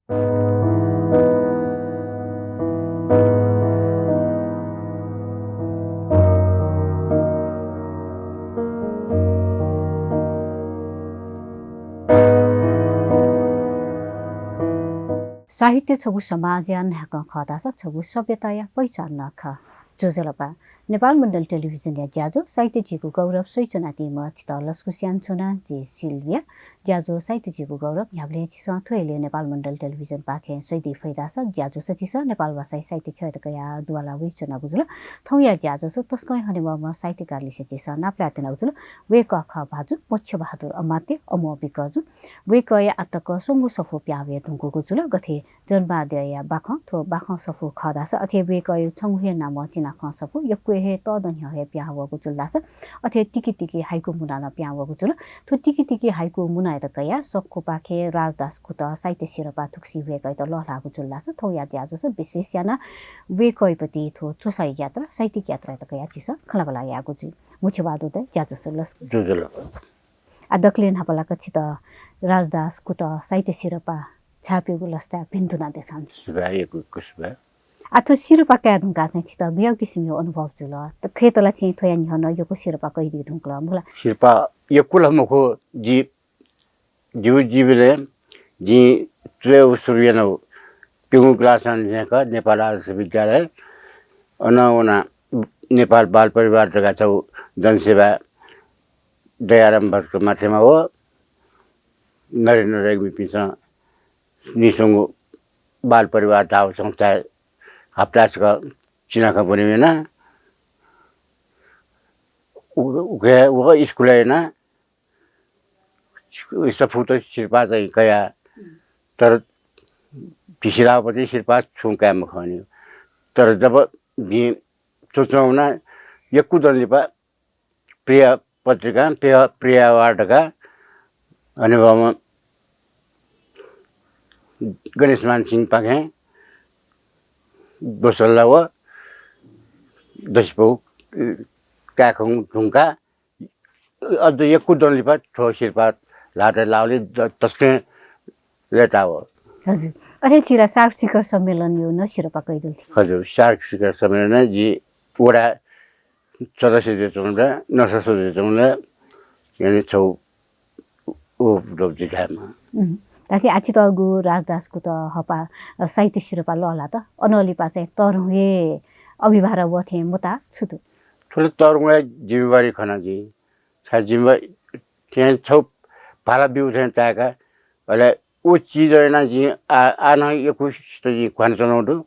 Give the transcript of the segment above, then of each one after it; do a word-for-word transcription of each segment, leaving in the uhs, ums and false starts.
साहित्य छगू समाजया न्हाय्कं खः धाःसा छगू सभ्यताया पहिचान नं खः। ज्वजलपा। नेपाल मण्डल टेलिभिजनया ज्याझ्वः साहित्य झीगु गौरव स्वयाच्वनादीम्ह छितः लसकुस यानाच्वना, जि सिल्भिया। ज्याझ्वः साहित्य झीगु गौरव न्ह्याबलें झीसं थ्व इलय् नेपाल मण्डल टेलिभिजनपाखें स्वयादी फइ धाःसा ज्याझ्वःस झीसं नेपालभाषाया साहित्य ख्यःयात कयाः दुवाला वयाच्वनागु जुल। थौंया ज्याझ्वःस तसकं हनेबहःम्ह साहित्यकारलिसे झीसं नापलाये त्यनागु जुल। वय्कः खः भाजु मोक्षबहादुर अमात्य, अमोह विकजु। वय्कःया आःतक स्वंगू सफू पिहां वये धुंकूगु जुल। गथे जन्माद्यःया बाखं, थ्व बाखं सफू खः धाःसा अथे वय्कःया छंगु हे नामं चिनाखँ सफू यक्व हे तःदँ न्ह्यः हे पिहां वःगु जुल धाःसा अथे तिकितिकि हाइकु मुना नं पिहां वःगु जुल। थ्व तिकितिकि हाइकु मुनायात कयाः सक्वपाखें राजदास कुतः साहित्य सिरपाः थुगुसी वय्कःयात लःल्हाःगु जुल धाःसा थौंया ज्याझ्वःस विशेष यानाः वय्कःयाप्रति थ्व च्वसाया यात्रा, साहित्यिक यात्रायात कयाः झीसं खँल्हाबल्हा याःगु जुइ। मोक्षबहादुर दाइ, ज्याझ्वःस लसकुस। ज्वजलपा। आः दकलय् न्हापालाक छितः राजदास कुतः साहित्य सिरपाः छाय्प्यूगु लसताय् भिन्तुना देछान। सुभाय्, यक्व यक्व सुभाय्। आः थ्व सिरपाः काये धुंकाः चाहिँ छितः गज्याःगु किसिमया अनुभव जुल? त खय्त ला छिं थ्वया न्ह्यः नं यक्व सिरपाः कयादी धुंकल, मखु ला? सिरपाः यक्व ला मखु, जि, जिगु जीवनय् जिं च्वयेगु सुरु यानागु प्यंगू क्लासंनिसें खः, नेपाल आदर्श विद्यालय। अन वनाः नेपाल बाल परिवार धकाः छगू जनसेवा दयाराम भट्टराज माथेमा व नरेन्द्र रेग्मीपिन्सं नीस्वंगू बाल परिवार धाःगु संस्थाय् हप्ता छकः चिनाखँ ब्वनेगु याना। उ-, उके, व स्कुलय् याना सफूत सिरपाः चाहिँ कया। तर भिसिलाःगुपति सिरपाः छुं काये मखंनि। तर जब जिं च्वच्वं वना यक्व दँ लिपा प्रिया पत्रिकां, प्रिया, प्रिया अवार्ड धकाः हनेबहःम्ह गणेशमान सिंपाखें ब्वसल्ला व दसिपौ कायेखं धुंकाः अझ यक्व दँ लिपा थ्व सिरपाः ल्हातय् लाःगुलिं द-, तसकं लय्ताः वः। हजुर। अथे छि ला सार्क शिखर सम्मेलनया नं सिरपाः कयादिल थें। हजुर, सार्क शिखर सम्मेलनय् जि वडा सदस्य जुयाच्वंगुलिं, नसा सदस्य जुयाच्वंगुलिं, यानि छगू उपलब्धि धायेमाः। उम्। धाःसा आः छितःगु राजदास कुतः हःपाः, अ, साहित्य सिरपाः लःल्हात, अनं लिपा चाहिँ तःधं हे अभिभार वः थें मताः छु दु? थुलि तःधंगु हे जिम्मेवारी खना जिं। छाय् जिम्मेवारी थें छगू भाला ब्यूगु थें ताय्का, अले व चिज यानाः जिं आ-, आः नं यक्वसित जिं क्वहां च्वनागु दु।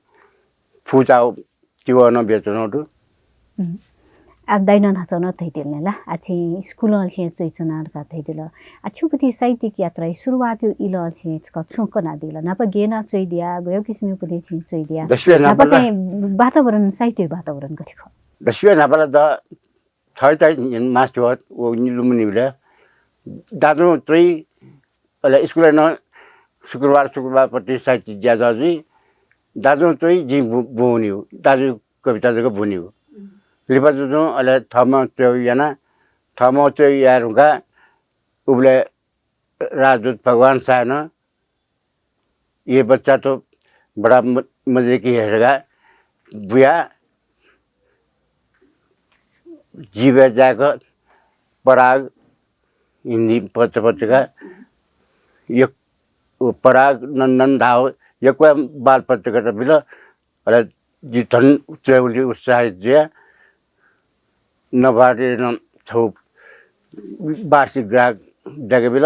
फुचाःगु तिबः नं बियाच्वनागु दु। उम्। आः दाइनं न्हाचः नं धयादिल नि ला, आः छिं स्कुलंलिसें च्वयाच्वना धकाः धयादिल। आः छिगु पति साहित्यिक यात्राया सुरुवातया इलंलिसें छकः छुं कनादिल? न्हापा गय् यानाः च्वयादिया, गय् किसिमया पति छिं च्वयादिया? दसवय् न्हापा न्हापा ला चाहिँ वातावरण, साहित्यया वातावरण गथे खः? दसवय् न्हापा ला द-, थःत न्यने मास्ति वः, व लुमनिबलय् दाजुं च्वइ, अले स्कुलय् नं शुक्रबार, शुक्रबार पति साहित्य ज्याझ्वः जुइ। दाजुं च्वइ, जिं बु-, ब्वनेगु, दाजुया कविता जक ब्वनेगु। लिपा जुजुं अले थःम्हं च्वयेगु याना, थःम्हं च्वयेगु याये धुंकाः उबलय् राजदूत भगवान सायनं ये बच्चा तो बडा म-, मजे की है धकाः बुयाः जीवय् जाय्क पराग हिन्दी पत्र पत्रिका यक्-, पराग नन्दन धाःगु यक्व बाल पत्रिकात बिल। अले जि झन च्वयेगुलिं उत्साहित जुयाः नवाडेनं छगू वार्षिक ग्राहक दय्काबिल।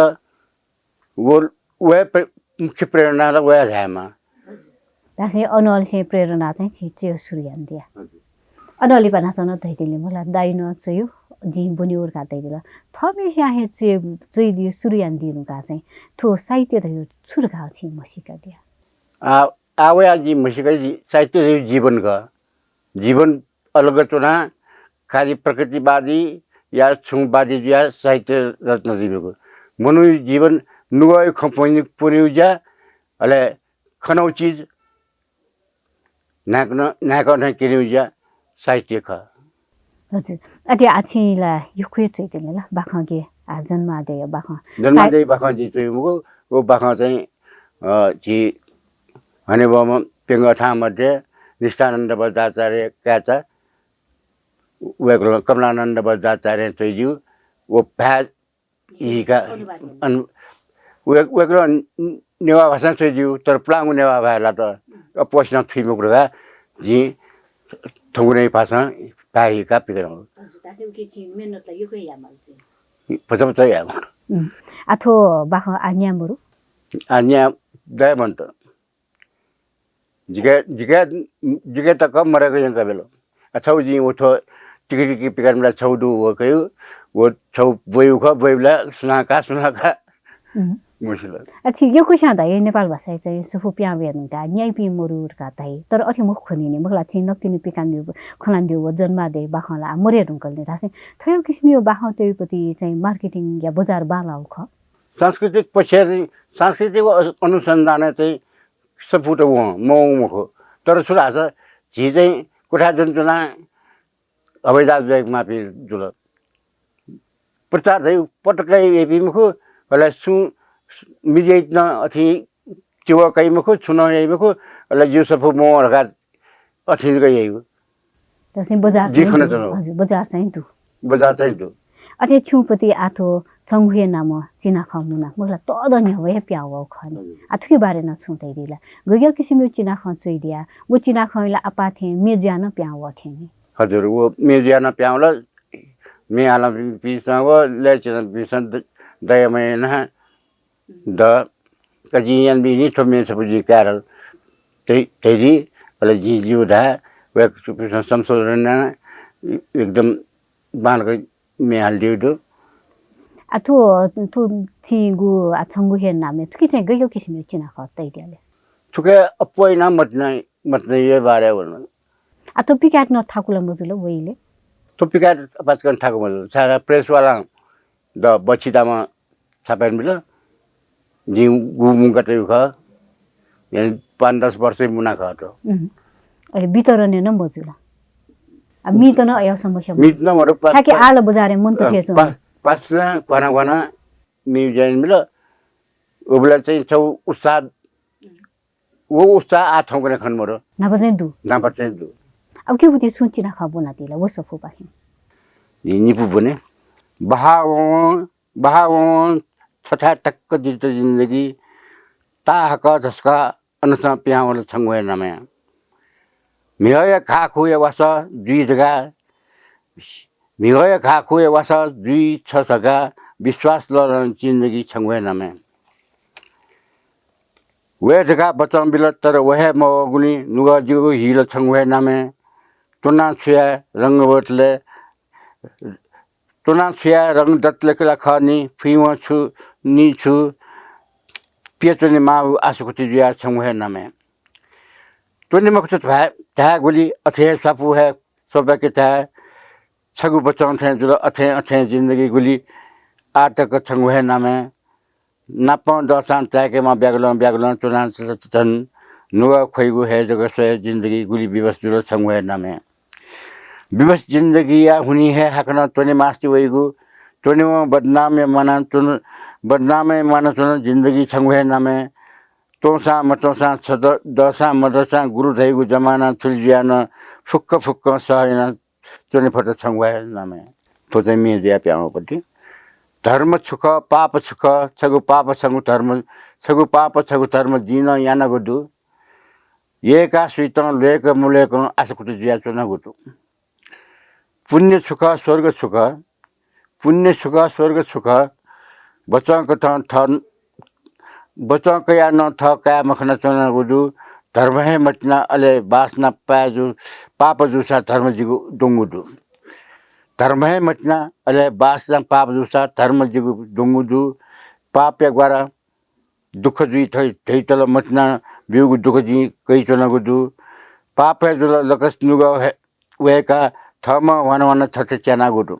व, व हे प्रे-, मुख्य प्रेरणा ला व हे धायेमाः। धाःसा अनंलिसें प्रेरणा चाहिँ छिं च्वयेगु सुरु यानादिया। हजुर। अनं लिपा न्हाचः नं धयादिल नि, मला दाइनं च्वयेगु, जिं ब्वनेगु धकाः धयादिल। थःम्हस्यां हे च्वये, च्वयेगु सुरु यानादी धुंकाः चाहिँ थ्व साहित्य धइगु छु धकाः छिं म्हसीकादिया? आ, आ वयाः जिं म्हसीका, साहित्य धइगु जीवन खः। जीवन अलग च्वनाः खालि प्रकृतिवादी या छुंवादी जुयाः साहित्य रचना जुइ मखु। मनूया जीवन नुगःया खँ प्वने-, प्वनेगु ज्या, अले खनागु चिज न्हाय्कं, न्हाय्कं थें क्यनेगु ज्या साहित्य खः। हजुर। अथे आः छिं ला यक्व हे च्वयादिल नि ला, बाखं के, आ, जन्माद्यःया बाखं। जन्माद्यःया बाखं जिं च्वया मखु, व बाखं चाहिँ, अ, झी हनेबहःम्ह प्यंगू थां मध्ये निष्ठानन्द बज्राचार्य काय्चा, वय्कलं कमलानन्द बज्राचार्यं च्वइदिउ। व भाय् हिका अनु-, वय्-, वय्कलं नेवाः भाषां च्वइदिउ, तर पुलांगु नेवाः भाय् ल्हात। अप्वःसिनं थुइ मखु धकाः जिं थौंकन्हय् भाषां भाय् हिका पिकनागु। हजुर, धाःसा उकी छिं मेहनत ला यक्व हे यायेमाल जुइ। भचा भचा यायेमाल। उम्, आ थ्व बाखं आः न्याये मरु? आः न्याये दये मन्त। जिके, जिके, जिके तक मदय्क यंकाबिल। आ, छगू जिं व थ्व तिकितिकि पिकानाबिल, छगू दु व कयु, व छगू ब्वयु खः, ब्वय्बलय् सुनां का, सुनां का। उम्। मुसिल। आ, छि यक्वस्यां धाइ, नेपाल भाषाय् चाहिँ सफू पिहां वये धुंकाः न्याइपिं मरु धकाः धाइ। तर अथे मखु खनी नि, मखु ला, छिं नकतिनि पिकानादीगु, खँ ल्हानादीगु व जन्मादय् बाखं ला आः मदये धुंकल नि धाःसा, थ्व किसिमया बाखं तयेगु पति चाहिँ marketing या बजार बांलाःगु खः। सांस्कृतिक पक्षय्, सांस्कृतिक अ-, अनुसन्धानय् चाहिँ सफूत वं, मवं मखु। तर छु धाःसा झी चाहिँ क्वथाय् च्वनाच्वनाः हवाईजहाज ज्वयेमाःपिं जुल। प्रचार चाहिँ पटक्क याइपिं मखु, अले सुं media-त नं अथे चिवः काइ मखु, छुं नं याइ मखु, अले जिगु सफू मवं धकाः अथे जक याइगु। धाःसा बजार जिं चाहिँ खनाच्वनागु। हजुर, बजार चाहिँ दु। बजार चाहिँ दु। अथे छुं पति आः थ्व छंगु हे नामं चिनाखँ मुना, मखु ला, तःदँ न्ह्यः हे पिहां वःगु खः नि। हजुर। आ थुकी बारे नं छुं धयादी ला। गज्याःगु किसिमया चिनाखँ च्वइदिया, व चिनाखँ ला आपाः थें म्ये जुयाः नं पिहां वः थें नि। हजुर, व म्ये जुयाः नं पिहां वल, म्ये हालापिन्सं व लय् च्वनापिन्सं द-, दया माया यानाः द, का जिं यानाबी नि, थ्व म्ये छपु जिं काये धल धइ-, धइदी, अले जिं ज्यू धाये, वय्कःपिन्सं संशोधन यानाः एकदम बांलाक म्ये हालादीगु दु। आ थ्व, थ्व छिगु आ छंगु हे नामय् थुकी चाहिँ गज्याःगु किसिमया चिनाखँ तयादिया ले? थुकी अप्वः यानाः मतिना, मतिनाया बारे वल। आ थ्व पिकायेत नं थाकु ला मजुल वइले? थ्व पिकायेत अपाय्सकं थाकु मजुल। छाय् press वालां द बछिदामा छापय् बिल। जिं गु मुंकातयु खः। यानि पाँच दस वर्ष मुना खः थ्व। उम्। अले वितरणय् नं मजुल। आ मीत नं अय् समस्या मजुल। मीत नं मरु पा-, थाकि पा-, आः ला बजारय् मन्त अ, थें च्वं। पा-, पासां क्वाना क्वाना म्ये जुयादिल। उबलय् चाहिँ छगू उत्साह, व उत्साह आः थौंकन्हय् खने मरु। न्हापा चाहिँ दु। न्हापा चाहिँ दु। अब के बुति छुं चिनाखँ ब्वनादी ला व सफूपाखें? नि-, निपु ब्वने। बहावं, बहावं छथाय् तक्क दित जिन्दगी, ताहाकः झसकः अनसं पिहां वल छंगु हे नामय्। म्हिगःया घाःखुया वासः जुइ धकाः, म्हिगःया घाःखुया वासः जुइ छ धकाः विश्वास लःल्हाना जिन्दगी छंगु हे नामय्। वये धकाः वचं बिल, तर व हे मवःगुलिं नुगः जिगु हिल छंगु हे नामय्। त्वनाः छु याये रंग वतले, त्वनाः छु याये रंग दतले ला खः नि, फुइँवं छु नि छु पियाच्वने माःगु आशाकुति जुयाः छंगु हे नामय्। त्वने मखुत धाये, धायेगुलिं अथे हे स्वापू हे स्वब्वाके धाये। छगू वचं थें जुल अथें अथें जिन्दगी गुलि आः तक छंगु हे नामय्। नापं दःसां ताय्केमाः ब्यागलं ब्यागलं च्वनाः झन नुगः ख्वइगु हे जक स्वये जिन्दगी गुलि विवश जुल छंगु हे नामय्। विवश जिन्दगीया हुनिं हे हाकनं त्वने मास्ति वइगु, त्वनेवं बदनामय् म्वाना च्वन, बदनामय् म्वाना च्वन जिन्दगी छंगु हे नामय्। त्वंसां मतंसां छदँ, दःसां मदःसां गुरु धइगु जमाना थुलि जुयाः नं फुक्क फुक्कं सह याना च्वने फत छंगु हे नामय्। थ्व चाहिँ म्ये जुयाः पिहां वःगु पति। धर्म छु खः, पाप छु खः, छगू पाप छगू धर्म, छगू पाप छगू धर्म जिं नं यानागु दु। यय्काः सुइतं ल्वय्क मल्वय्कं आशाकुति जुयाच्वनागु दु। पुण्य छु खः, स्वर्ग छु खः, पुण्य छु खः, स्वर्ग छु खः, वचंकथं थः, वचंकयाः नं थः काये मखनाच्वनागु दु। धर्म हे मतिना अले वासना पाय् जू, पाप जूसा धर्म जिगु द्वंगु दु। धर्म हे मतिना अले वासना पाप जूसा धर्म जिगु द्वंगु दु। पापया ग्वारा दुःख जुइ धइ-, धइतल मतिना ब्यूगु दुःख जिं कयाच्वनागु दु। पाप हे जुल लकस नुगः हे वय्काः थःम्हं ह्वाना ह्वाना थथे च्यानागु दु।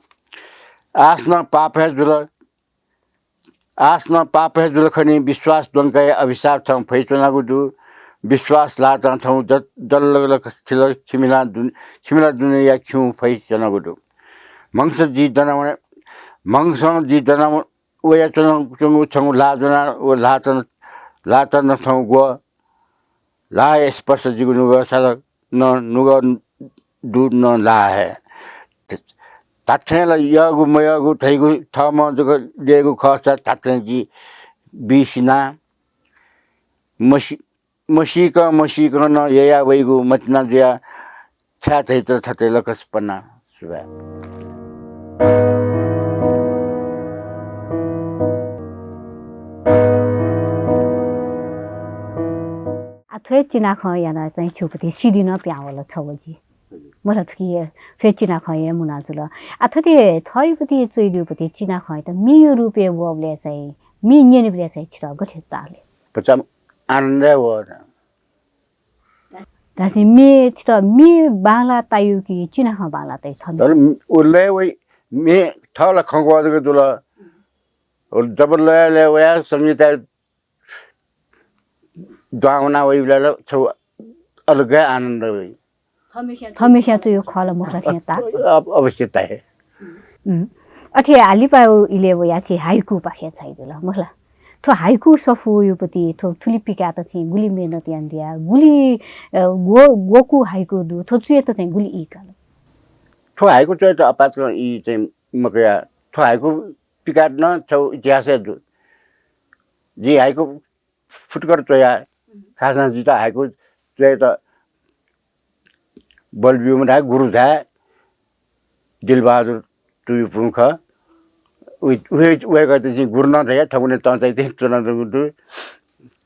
आः नं पाप हे जुल, आः नं पाप हे जुल खनी, विश्वास द्वंकाया अभिशाप थौं फइच्वनागु दु। विश्वास ल्हातं थौं द-, दल्लगलक थिल, छिमिला दुन-, छिमिला दुनेया खिउँ फइच्वनागु दु। म्हगसं जि दना वने, म्हगसं जि दना वयाच्वनाच्वंगु छंगु ल्हाः ज्वना व ल्हातं, ल्हातं थौं ग्व। ला हे स्पष्ट जिगु नुगः साल न नुगः दु न ला हे। धात्थें ला यःगु मयःगु धइगु थःम्हं जक ल्ययेगु खःसा धात्थें जि बिसिना मसि-, मसीकं मसीकं नं यया वइगु मतिना जुया छाय् धइत थथे लकस पना। सुभाय्। आ, थ्व चिनाखँ याना चाहिँ छिउपति सिडी नं प्यावल छव जि। मला थुकी थ्व चिनाखँ हे मुना जुल। आ, थथे थःयुपति च्वइदिउपति चिनाखँयात मियु रूपे वबले चाहिँ, मि न्यनेबले चाहिँ छित गथे ताले? पचाम आनन्द हे व। धासी मे छित मे बांला तायु कि चिनाखँ बांला तायु थन? तर उ लय वइ, मे थला खंक जक जुल। उ जब लय लय वया संगीत द्वावना वइ बेला छौ अलग आनन्द वइ। थमेस्या थमेस्या च्वयु खला मखला थें ता। अ-, अ-, अवश्य ताये। उम्। अथे हालिपा इले वया छि हाइकु पाखे छाइदिल मखला। थ्व हाइकु सफू युपति थ्व थुलि पिकात चाहिँ गुलि मेहनत यान दिया, गुलि, अ, गो-, गोकु हाइकु दु, थ्व चुयेत चाहिँ गुलि ई काल। थ्व हाइकु चुयेत अपाचक ई चाहिँ मकया। थ्व हाइकु पिकात न छौ इतिहास दु। जि हाइकु फुटकर च्वया, खासं जित हाइकु च्वयेत बल ब्यूम्ह धाये, गुरु धाये, दिलबहादुर तुयुपुं खः। उ-, उहे, उहेकत जिं गुरु नं धया, थगुने तंचाइ चाहिँ च्वनादुगु दु।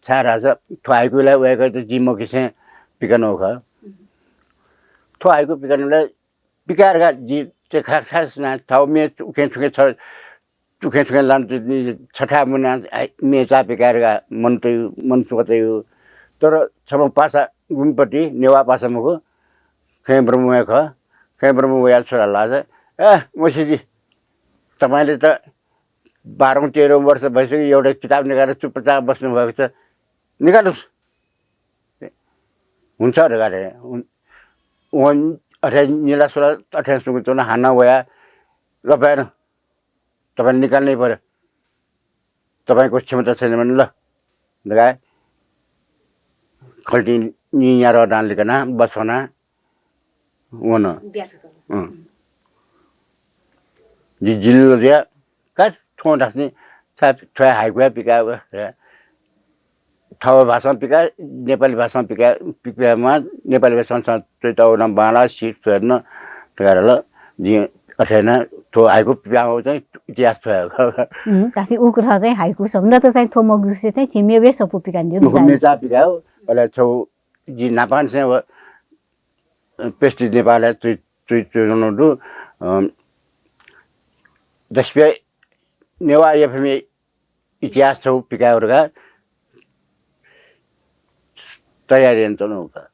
छाय् धाःसा थ्व हाइकुला उहेकत जिं मखुसें पिकानु खः। थ्व हाइकु पिकानुला पिकाय् धकाः जि चाहिँ खास खास ना थाउ मे उखें छुखें छ, उखें छुखें लान छथाय् मुना मेचा पिकाय् धकाः मन तयु, मन सुख तयु। तर छम्ह पासा गुम्पति नेवाः पासा मखु, खैं ब्रह्म वया खः। खैं ब्रह्म वया छोरा लाज, ए, मसिजी, तपाईँले त बाह्रौँ तेह्रौँ वर्ष भइसक्यो, एउटा किताब निकालेर चुप्पचाप बस्नुभएको छ, निकाल्नुस्। हुन्छ धकाः रे। उन, उन अथे निला सुला अथे सुंगु च्वन हानं वया, ल भएन, तपाईँ निकाल्नै पर्यो, तपाईँको क्षमता छैन भने ल धकाः खल्टी निया र दान लिकना बसना वन। ब्याच कल। अँ। जि जिल्लो ज्या का थ्वँ धास्ने सा थ्वया हाइकुया पिका थव भाषां पिका, नेपाली भाषां पिका, पिकामा नेपाली भाषां च्वय् तवना बांला सिक स्वय् न धकाः ल। जिं अथे याना थ्व हाइकु पिकाः चाहिँ इतिहास थ्वया। उम्, धास्ने उ कथं चाहिँ हाइकु सफू न त चाहिँ थ्व मगुसे चाहिँ झी मेवे सफू पिकां दिउ। मेचा पिकाः, अले छौ जि नापांसें व प्रेस्टिज नेपालय् चुइ, चुइ, चुइच्वनु दु। अ, दसप्या नेवाः एफएमया इतिहास छौ पिकाय् धकाः तयारी यानाच्वनु का।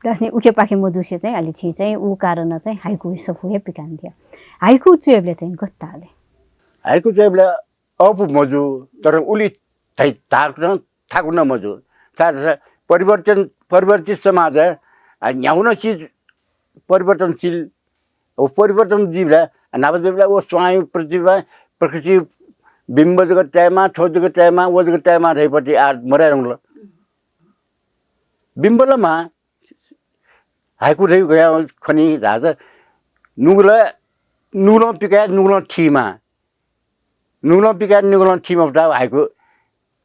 धास्ने उखेपाखे मजुसे चाहिँ अलि छिं चाहिँ उ कारण चाहिँ हाइकु सफू हे पिकान दिया। हाइकु च्वय्बले चाहिँ गत्ताले। हाइकु च्वय्बले अःपु मजू, तर उलि धै-, धाःगु नं थाकु नं मजू। छाय्धाःसा परिवर्तन, परिवर्तित समाजय्, आ, न्ह्यागु नं चिज परिवर्तनशील। व परिवर्तन जुइबलय्, आ, न्हापा जुइबलय् व स्वांयु प्रतिभा, प्रकृति बिम्ब जक तयेमा, थ्व जक तयेमा, व जक तयेमा धइपट्टि आः मदये धुंकल। बिम्ब ला मा, हाइकु धइगु गया खनी धाःसा नुगलं, नुगलं पिकाये, नुगलं थीमा। नुगलं पिकाये, नुगलं थीमा भचा हाइकु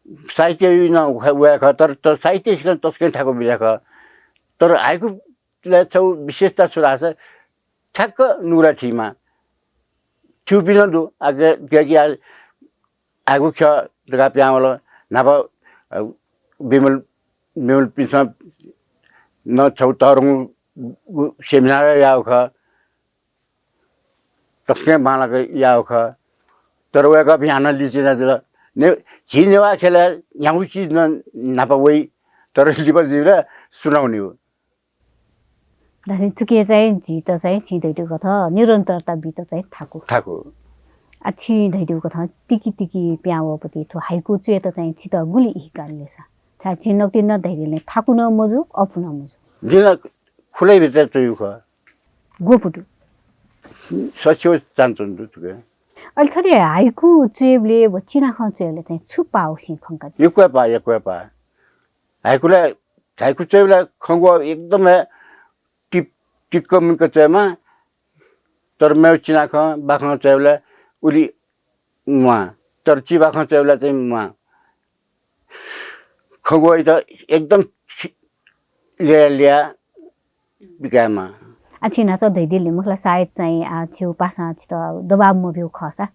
साहित्य नं वये खः, तर, तर साहित्य सिकं तसकं थाकु बिज्याखः। तर हाइकुलय् छौ विशेषता छु धाःसा ठ्याक्क नुगलं थीमा। थ्यूपिं नं दु, आगे, गेगि आ, हाइकु ख्यः धकाः पिहां वल। न्हापा, अ, विमल, विमलपिन्सं नं छौ तःधंगु seminar याःगु खः। तसकं बांलाक याःगु खः। तर वय्कःपिं हानं लिचिना जुल। ने-, झी नेवाः ख्यलय् न्ह्यागु चिज नं न्हापा वइ, तर लिपा जुइबलय् सुनां वनीगु। धास्ने थुके चाहिँ झीत चाहिँ छिं धइदु कथं निरन्तरता बीत चाहिँ थाकु। थाकु। आ, छिं धइदु कथं तिकि तिकि पिहां वःपति थ्व हाइकु च्वयेत चाहिँ छित गुलि ई काल ले सा? छाय् छिं नकतिनि नं धयादिल नि, थाकु नं मजू, अःपु नं मजू। जिं ला खुलय् भित्र च्वयु खः। ग्वपु दु? सछि व चानचुन दु थुके। अले थथे हाइकु च्वयेबले व चिनाखँ च्वयेबले चाहिँ छु पाः व छिं खंका? यक्व पाः, यक्व पाः। हाइकु ला हाइकु च्वयेबलय् खँग्वः एकदम हे टिप-, टिक्क मिक्क च्वयेमाः, तर मेगु चिनाखँ बाखं च्वयेबलय् उलि म्वाः, तर चिबाखं च्वयेबलय् चाहिँ म्वाः। खँग्वःयात एकदम छि-, ल्याः ल्याः पिकायेमाः। आ, छिं न्हाचः धयादिल मखुला, सायद चाहिँ, आ, छिगु पासां छितः दबाब मब्यूगु खःसा,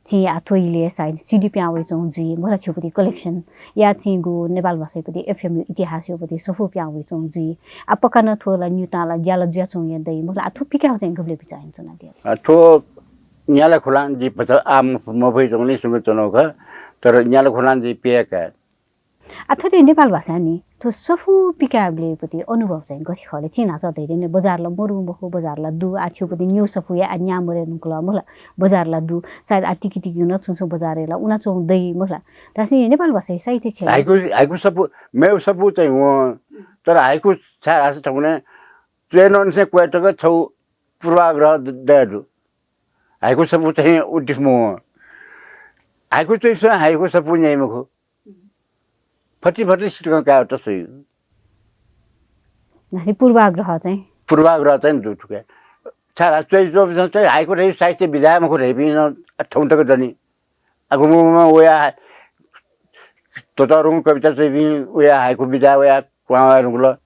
छिं आ थ्व इलय् सायद CD पिहां वइच्वंगु जुइ, मखुला छिगुपति collection या छिगु नेपाल भाषायापति एफएमयु इतिहासयापति सफू पिहां वइच्वंगु जुइ। आ पक्का नं थ्व ला न्यूतां ला ज्या ला जुयाच्वंगु हे दइ, मखुला आ थ्व पिकायेगु चाहिँ गुबलय् बिचाः यानाच्वनादिया? आ, थ्व न्याला खुलां जि भचा आ मफ-, मफइच्वंगुलिं सुंक च्वनागु खः, तर न्याला खुलां जि पिहां काये। आ, थथे नेपाल भाषां नि थ्व सफू पिकायेबलय्‌पति अनुभव चाहिँ गथे खः ले? छिं न्हाचः धयादिल नि, बजार ला मरु मखु, बजार ला दु, आ छिगुपति निगू सफू हे आ न्याः मरे धुंकल मखुला, बजार ला दु, सायद आ तिकि तिकि नं छुं छुं बजारय् ला उनाच्वंगु दइ मखुला। धाःसा नेपाल भाषाया साहित्य ख्यलय् हाइकु, हाइकु सफू, मेगु सफू चाहिँ वं, तर हाइकु छाय् धाःसा थौंकन्हय् च्वय् न्वंनिसें क्वय् तक छगू पूर्वाग्रह द-, दया दु। हाइकु सफू चाहिँ उतिस मवं। हाइकु च्वइसं हाइकु सफू न्याइ मखु। फति फति सितकं कायेत स्वइ। धाःसा पूर्वाग्रह चाहिँ? पूर्वाग्रह चाहिँ दु थुके। छाय् धाःसा च्वय् च्वंपिसं चाहिँ हाइकु धइगु साहित्य बिज्याये मखु धइपिं नं थौं तक दनि। आ गुम्ह गुम्ह वया ततःधंगु कविता च्वइपिं वया हाइकु बिज्याये वया क्वहां वये धुंकल।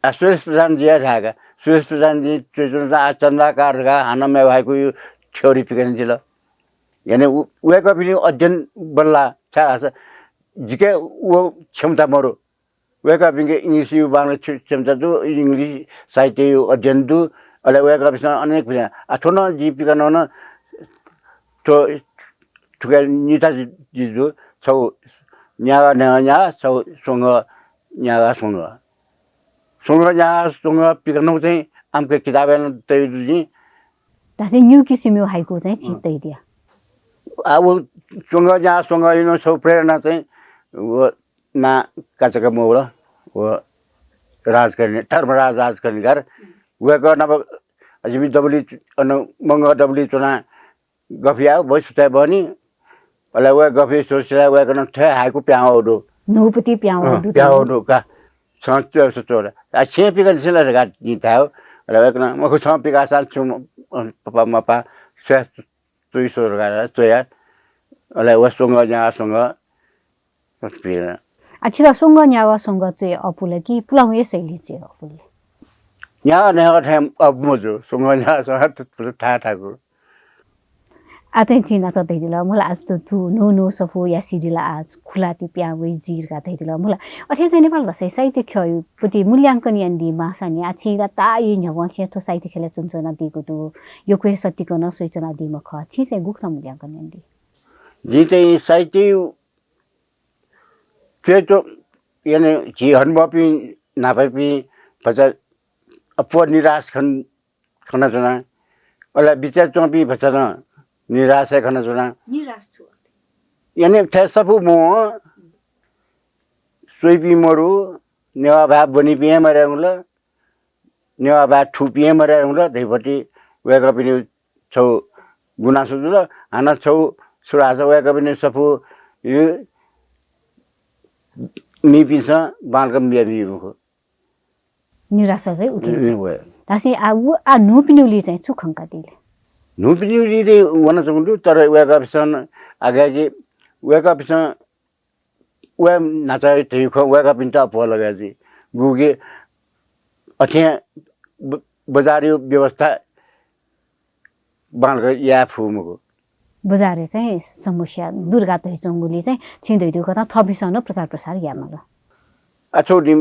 आ सुरेश प्रधानजुया धायेका, सुरेश प्रधानजुं च्वइच्वंगु आ चन्द्राकार धकाः हानं मेगु हाइकुया theory पिकयादिल। यानि उ-, वय्कःपिनिगु अध्ययन बल्लाः, छाय् धाःसा जिके व क्षमता मरु। वय्कःपिनिके English-या बांलाक क्षमता दु, English साहित्यया अध्ययन दु, अले वय्कःपिसं अनेक पिकाः, आ, थ्व नं जिं पिकाः नं थ्व थुके निता जि, जि दु, छगू न्यागः न्ह्यः न्यागः, छगू स्वंगः न्यागः स्वंगः। स्वंगः न्यागः स्वंगः पिकाः नं चाहिँ आमके किताबय् नं तयादु जिं। धाःसा निगू किसिमया हाइकु चाहिँ छिं अँ। तयादिया। आ, व स्वंगः न्यागः स्वंगःया नं छगू प्रेरणा चाहिँ व नां काचाक्क मवल, व राजकर्णी, धर्मराज राजकर्णिकार, वय्कः नाप जिमि दबुलिइ, अन मंगः दबुलिइ च्वनाः गफ याः, भुँइ सुथय् बहनी। अले वय्कः गफ याः सुथय् वय्कलं थथे हाइकु पिहां वःगु दु। न्हूपति पिहां वःगु अँ, दु पिहां वःगु दु का। छं च्वय् च्वल। आ, छेँ पिकादिसँ ला धकाः जिं धायेगु। अले वय्कलं मखु, छं पिकाःसा छु म-, अँ, पपा मपाः, स्वया च्वइसँ धकाः च्वया। अले व स्वंगः न्यागः स्वंगः पिकादिल। आ, छितः स्वंगः न्यागः स्वंगः च्वये अःपुल कि पुलांगु हे शैली च्वये अःपुल? न्यागः न्यागः थें अःपु मजू, स्वंगः न्यागः स्वंगः त-, त-, थाय् थाकु। आ, चाहिँ छिं न्हाचः धयादिल, मखुला आ थ्व न्हू न्हू सफूया CD ला आ खुलाति पिहां वइ जुइ धकाः धयादिल, मखुला। अथे चाहिँ नेपाल भाषाया साहित्य ख्यःयापति मूल्यांकन यानादी माःसा नि, आ, छिं ला ताःई न्ह्यवंसें थ्व साहित्य ख्यलय् च्वनाच्वनादीगु दु, यक्व हे सत्तीकं नं स्वयाच्वनादीम्ह खः, छिं चाहिँ गुकथं मूल्यांकन यानादी? जिं चाहिँ साहित्य च्वय् च्वं, यानि झी हनेबहःपिं न्हापायापिं भचा अप्वः निराश खन-, खनाच्वना। अले बिचय् च्वंपिं भचा नं निराश हे खनाच्वना। निराश छु? यानि थथे सफू मवं, स्वइपिं मरु, नेवाः भाय् ब्वनीपिं हे मरय् धुंकल, नेवाः भाय् थूपिं हे मरय् धुंकल धइपति वय्कःपिनिगु छगू गुनासो जुल। हानं छगू छु धाःसा वय्कःपिनिगु सफू यु-, मीपिन्सं बांलाक म्ये बी मखु। निराशा चाहिँ उकी। ए, वय। धाःसा आ, व, आ, न्हूपिनिगु लिइ चाहिँ छु खंकादिल? न्हूपिनिगु लिइ वनाच्वंगु दु, तर वय्कःपिन्सं आगाय्‌के वय्कःपिन्सं वया न्हाचः धइगु खँ वय्कःपिन्त अप्वः लगे जुइ। गुकी अथें ब-, बजारया व्यवस्था बांलाक याये फु मखु। बजारय् चाहिँ समस्या दुर्गा धइच्वंगुलिं चाहिँ छिं धइदु कथं थःपिन्सं नं प्रचार प्रसार याये माल। अ, छु नि,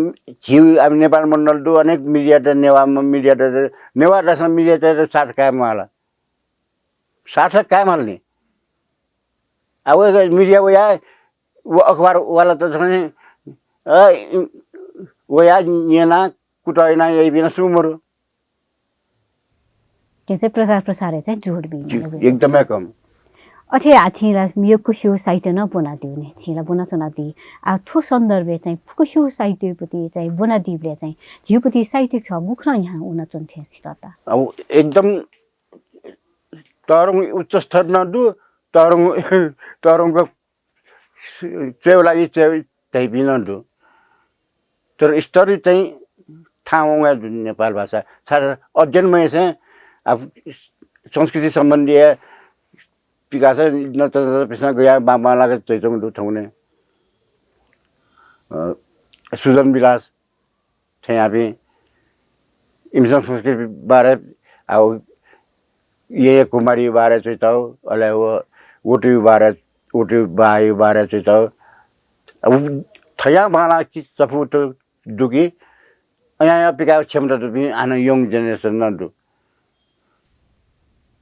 झी अब नेपाल मण्डल दु, अनेक media त नेवाः म-, media त, नेवाः दासं media त साथ काये माल। साथ काये माल नि। अब media वया, व अखबार वाला त झन्, अ, वया न्यना कुतः याना याइपिं सुं मरु। के चाहिँ प्रचार प्रसारय् चाहिँ जोड बी ज्यू, एकदमै कम। अथे आ छिं ला यक्वस्यू साहित्य नं ब्वनादीगु नि, छिं ला ब्वनाच्वनादी। आ थ्व सन्दर्भय् चाहिँ फुक्कस्यू साहित्यपति चाहिँ ब्वनादीबलय् चाहिँ झीपति साहित्य ख्यः गुकथं न्ह्याः वनाच्वन थें सित त? अब एकदम तःधंगु उच्च स्तर नं दु, तःधंगु, तःधंगु च्वय् लागि च्वय् धइपिं नं दु। तर स्तर चाहिँ थाहां वंगु हे दु नेपाल भाषा। छाय् अध्ययन मयासें अब संस्कृति सम्बन्धी हे पिकासा नचा नचा पिसं गया बां बांलाक च्वइच्वंगु दु थौंकन्हय्। अ, सुजन विलास थेंयापिं इमिसं संस्कृति बारे, आ, व येँ कुमारी बारे च्वइतौ, अले व वटुयु बारे, वटुयु बायु बारे च्वइतौ। अब थयां बांलाक कि सफू त दु कि, अयां पिकाय् क्षमता दुपिं हानं young generation नं दु।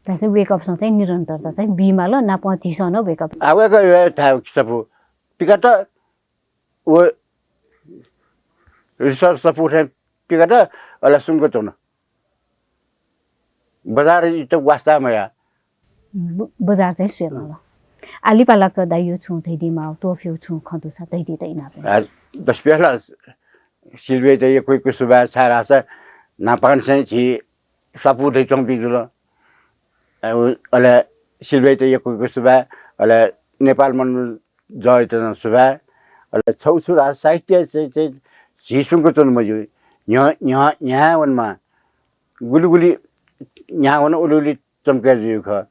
धाःसा wake up सं चाहिँ निरन्तरता चाहिँ बीमाल, नापं झीसं नं wake up। आ, wake up हे थाय् सफू पिकात, व research सफू थें पिकात, अले सुंक च्वन। बजार इत वास्ता मया। ब-, बजार चाहिँ स्वयेमाल। आ, लिपा लाक दाइयो छुं धैदी माव, त्वःफ्यू छुं खँ दुसा धैदी त इनाप। आ, दस प्याला सिल्वेत यक्व यक्व सुभाय् छाय् धाःसा न्हापांनिसें झी स्वापू धइच्वंपिं जुल। अ, उ-, अले सिल्वेत यक्व यक्व सुभाय्, अले नेपाल मण्डल जयत नं सुभाय्। अले छगू छु धाःसा साहित्य चाहिँ, चाहिँ झी सुंक च्वने मज्यू। न्ह्यः, न्ह्यः, न्ह्याये वनेमाः। गुलि गुलि न्ह्यावन उलि उलि चम्के जुइगु खः।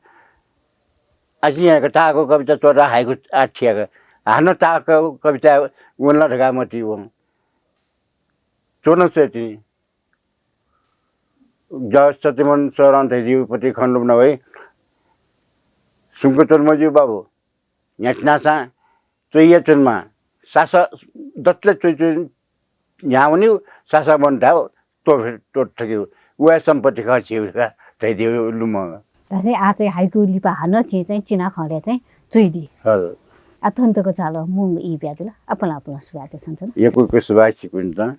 आः जिं याक ताःहाकःगु कविता च्वयाः हाइकु आः थियाक हानं ताःहाकःगु कविता वन ला धकाः मतिइ वं। च्वन स्वये तिनि। जज सत्यमोहन सरं धयादीगु पति खँ लुमना वइ। सुंक च्वने मज्यू बाबु। न्ह्याथनासां च्वइया च्वनेमाः। सासः दतले च्वइ च्वइ न्ह्यावनीगु, सासः बन धायेगु, त्वः, त्वः थकेगु। व हे सम्पत्ति खः झीगु धकाः धयादीगु लुमंगु। धाःसा आः चाहिँ हाइकु लिपा हानं छिं चाहिँ चिना खँले चाहिँ च्वइदी। हजुर। आः थन तक झाल मुंगु ई ब्यादिल। आपालं आपालं सुभाय् देछानाच्वना। यक्व यक्व सुभाय् छिकपिन्त।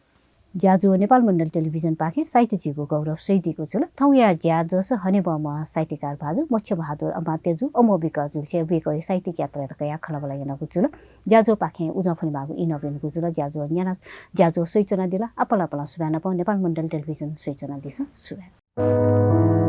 ज्याझ्वः नेपाल मण्डल टेलिभिजनपाखें साहित्य झीगु गौरव स्वयादीगु जुल। थौंया ज्याझ्वलय् हनेबहःम्ह साहित्यकार भाजु मोक्ष बहादुर अमात्यजु अमोबिक जुलिसे वय्कःया साहित्यिक यात्रायात कयाः खँल्हाबल्हा यानागु जुल। ज्याझ्वःपाखें उजं फ्वनेमाःगु ई नवायेगु जुल। ज्याझ्वः न्यानाः ज्याझ्वः स्वयाच्वनादिल। आपालं आपालं सुभाय् नापं नेपाल मण्डल टेलिभिजन स्वयाच्वनादिसँ। सुभाय्।